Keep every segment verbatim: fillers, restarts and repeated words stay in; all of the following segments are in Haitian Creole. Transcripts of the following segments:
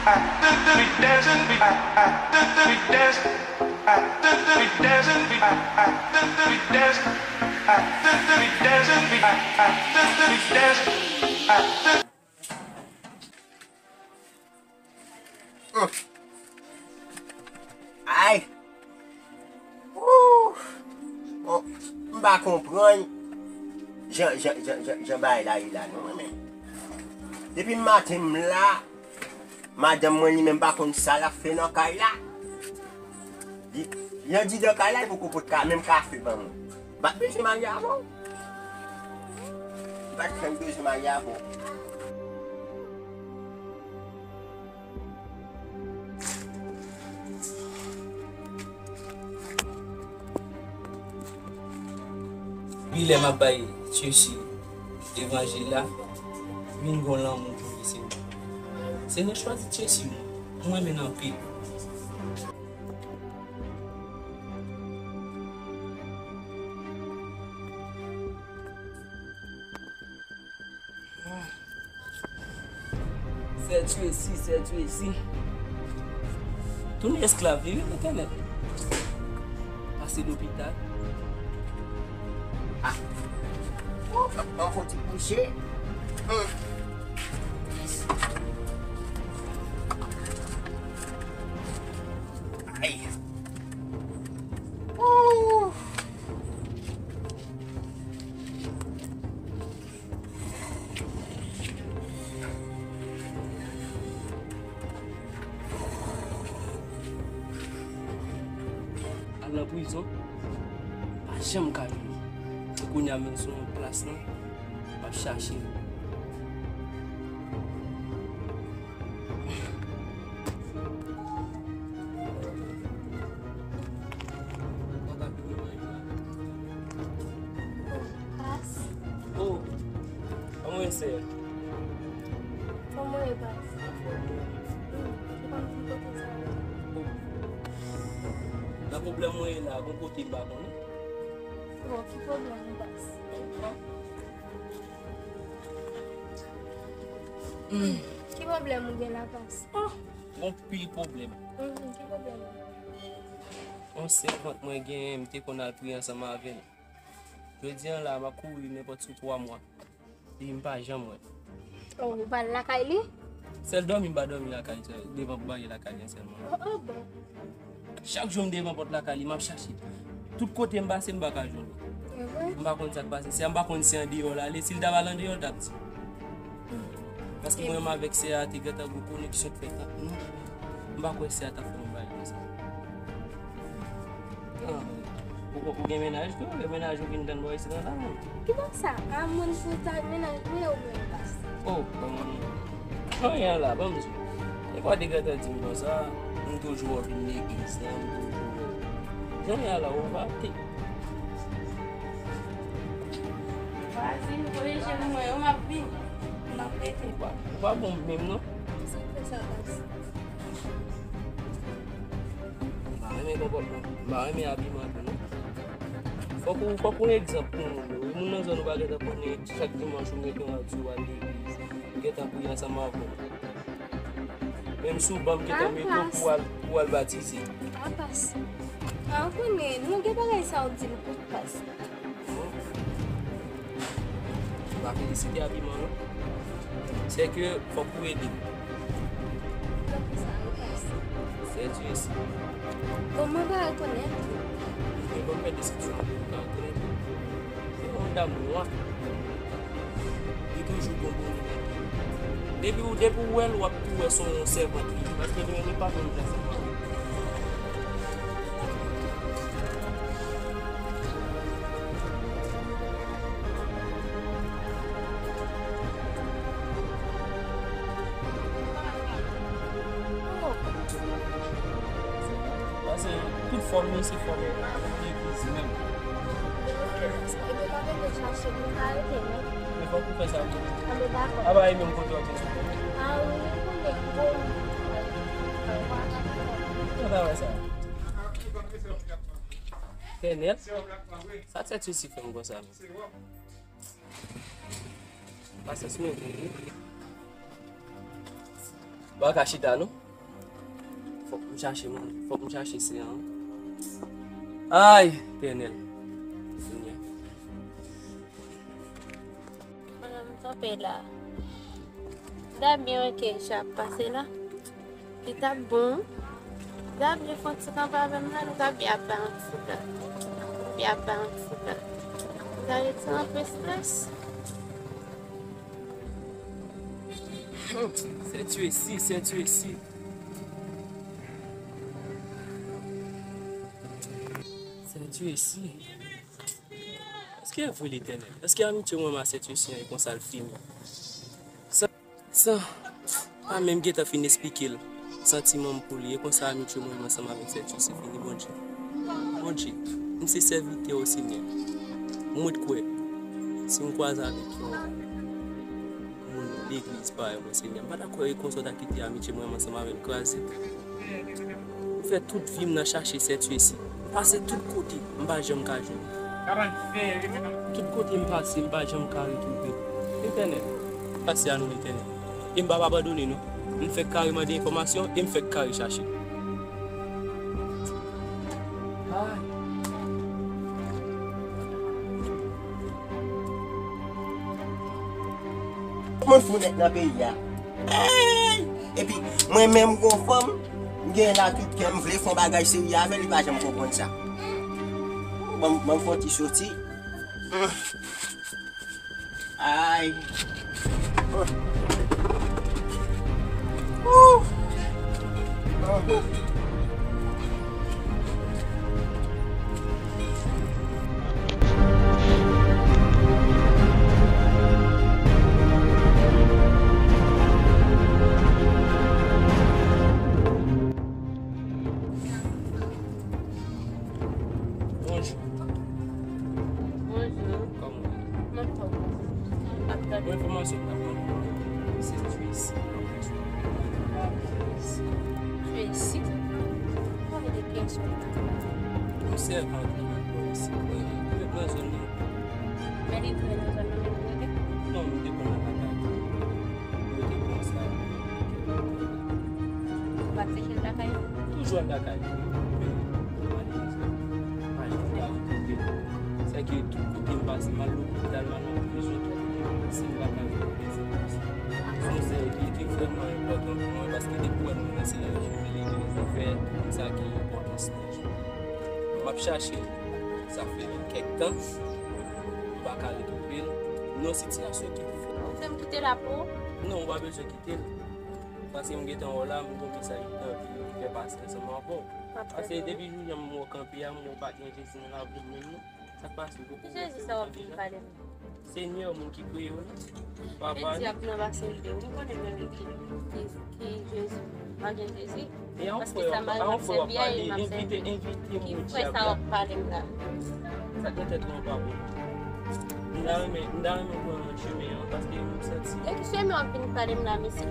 Ay! Wouh! Bon, m pa konprann jan, jan, jan, jan, jan bagay la ye la, non, mwen menm. Depi maten m la, madanm mwen li menm pa konn sa l ap fè nan kay la. Li, li andidan kay la, li poko pot ka, menm kafe ban mwen. M pa t bezwen marye avè w. M pa t janm bezwen marye avè w. Wi, lè m ap bay Tchesi levanjil la, vin gon lanmou pou li, Senyè. Senyè, chwazi Tchesi, mwen renmen l anpil. Sè Tchesi, sè Tchesi. Tounen esklav li, wi, Letènèl. Pase lopital. Ah. Oh, an fon ti kouche. Hmm. Ay. Oh. Al nan prizon, pa janm ka vini. Se kounye a menm sou yon plas lan, m ap chache l. Pas. Oh, kòman w ye, sè? Kòman w ye, Pas? Ou konn ki kote sa ye? Nan pwoblèm mwen ye la, gon kote m pa konnen. Bon, ki pwoblèm ou, Pas? Ki pwoblèm ou gen la, Pas? Oh, gon pil pwoblèm. Mhm, ki pwoblèm ou? Yon sèvant mwen genyen, m te konn al priye ansanm avè l. Jodi a la, m ap kouri nenpòt sou twa mwa. Epi m pa janm wè l. Oh, ou pa al lakay li? Sèl dòmi m pa dòmi lakay, sèl devan barye lakay li an sèlman. Oh, oh, bon. Chak jou m devan pòt lakay li, m ap chache l. Tout kote m pase, m pa ka jwenn li. Mhm. M pa konn sa k pase. Sè a, m pa konn si andeyò l ale. Si l ta pral andeyò, l t ap di. Paske mwen menm avèk sè a te gentan gon koneksyon k fèt ant nou. M pa kwè sè a t ap fè yon bagay konsa. Ah, ou, ou gen mennaj tou? Lè mennaj ou vin tann bò isit la, la menm. Ki bò sa? A, moun sou ta mennaj mwen ou mwen pas? Oh, ban mwen. Jan y a la, ban m di. E pa te gentan di m konsa, m toujou wè w vin legliz la, m toujou wè w. Jan y a la, ou pa te. Vwazin, voye je nou mwen yo, m ap vini. M ap rete. Ou pa, ou pa bon menm, non? Sa k fè sa, pas? M pa renmen konpòtman, m pa renmen abiman tou, non. Fòk ou, fòk ou egzanp pou moun yo. Wi, moun nan zòn ou pa gentan konnen, chak dimanch ou mete yon radyo, ou al legliz, ou gentan priye ansanm avè w. Menm si w ban m gentan mete w pou w al, pou w al batize. A, pas. A, ou konnen, non, gen bagay sa ou di m, pas. M pa felisite abiman, non. Sèke fòk ou ede m. Sè Dye isi. Bon, mwen pa rekonèt. Mwen pa pèdi desepsyon an, mwen pa rekonèt. Se yon dam nwa. Li toujou gon bon limite. Depi ou, depi ou wè l, w ap tou wè se yon sèvant li ye. Paske li menm li pa menm jan sèvant. Paske tout fòm li se fòm legliz menm. Ebyen, pa vin chache m, ou ka rete, non. Men fòk ou fè sa pou mwen. A, men dakò. A pa e menm kote w ap vin sou mwen. A, wi, m konnen. Bon. Mwen pa wè sa. Kenel, sa tèt isi fè m konsa menm. Paske sou mwen vre wi. M pa ka chita, non. Fòk m chache moun. Fòk m chache se an. Ay, Etènèl. Senyè. Mwen menm m kanpe la. Gade byen wè ke Isha ap pase la. Li t ap bon. Li t ap vle fè yon ti kanpe avè m la, li t ap byen ap bay yon ti tan. Li ap bay yon ti tan. Li t ap retire anpe strès. Sentire si, sentire si. Sentire si. Èske vre Letènèl? Èske amitye mwen ak Sentire si an e konsa l fini? San, san, pa menm gentan fin esplike l santiman m pou li, e konsa amitye mwen ansanm avèk Sentire si fini, Bondye. Bondye, m se sèvitè w, Senyè. Mwen kwè, si m kwaze avèk yon moun legliz parèy mwen, Senyè, m pa ta kwè e konsa w ta kite amitye mwen ansanm avè l kraze. M fè tout vi m nan chache Sentire si. M pase tout kote, m pa janm ka jwenn. Tout kote m pase, m pa janm ka retwouve l. Letènèl, pase a nou, Letènèl. E m p ap abandone, non. M fèk ka remande enfòmasyon e m fèk ka rechache. Ay. Moun fou nèt nan peyi a. Ey! Epi, mwen menm gon fanm, m gen la tout kè, m vle fè yon bagay serye avè l, li pa janm konprann sa. Ban m, ban m fè yon ti soti. Ay. Ooh. Bonjou. Bonjou. Kòman w ye? Mwen fò. Mwen fò mwen sot nan mwen. Se Tracy. Tracy? Kòman de kesyon? Yon sèvant mwen bò isi. Mwen nan zòn nan. Men li tou nan zòn nan menm kote? Non, mwen te konn al lakay. Mwen te konn sa. Ou pa t chèche l lakay ou? Toujou al lakay. Men, malerezman, pa janm ka retwouve l. Sèke tout kote m pase, m al lopital, m al nan prizon, tout kote m pase, m pa ka retwouve l. Se yon sè ki te vrèman enpòtan pou mwen, paske depi w wè m nan se legliz, m fè tout sa ki enpòtans nan vi m. M ap chache l, sa fè kèk tan, m pa ka retwouve l. Nan yon sitiyasyon ki difisil. Ou fè m kite l pou ou? Non, ou pa bezwen kite l. Paske m gentan wè w la, m gon mesaj m t anvi fè pase ansanm avè w. Paske depi jou jan m wè w kanpe a, m wè w pa gen Jezi nan lavi m menm non. Sa k pase w poko wè Jezi sa w ap vin pale m? Senyè, moun ki kreye w la. Papa. Jezi ap nan pase m de. M konnen menm ki, ki, ki Jezi. Pa gen Jezi. E an frè w ap pale, envite, envite moun ki ap la. Sa gen tèt lan pa bon. M ta renmen, m ta renmen pran chemen an, paske m santi. E ki chemen w ap vin pale m la, mesye? A,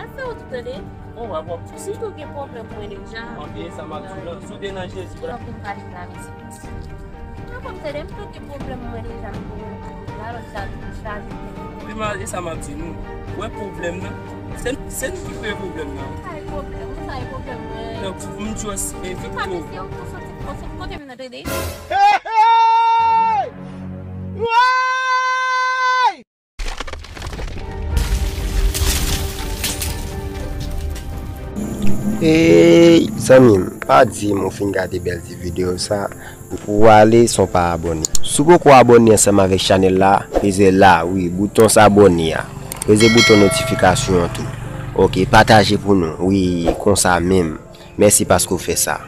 al fè wout ou tande. Bon, w ap, w ap pouse. M tou gen pwoblèm mwen deja. Anpil sa m ap di w lan. Si w te nan Jezi, w ap vin pale m la, mesye. Nan kòm tande, m tou gen pwoblèm mwen deja, m tou la, lòt sa tou chaje. Pi mal, e sa m ap di nou. Ou wè pwoblèm nan? Se, se nou ki kreye pwoblèm nan. Sa e pwoblèm, sa e pwoblèm mwen. Donk, m just evite w. Mesye, ou tou soti, ou soti kote m nan tande. Hey, hey! Woy! Ey, zanmi m, pa di m ou fin gade bèl ti videyo sa, pou w ale san w pa abòne. Si w poko abòne ansanm avèk chanèl la, peze la, wi, bouton s'abonner a. Peze bouton notifikasyon an tou. Oke, pataje pou nou, wi, konsa menm. Mèsi paske w fè sa.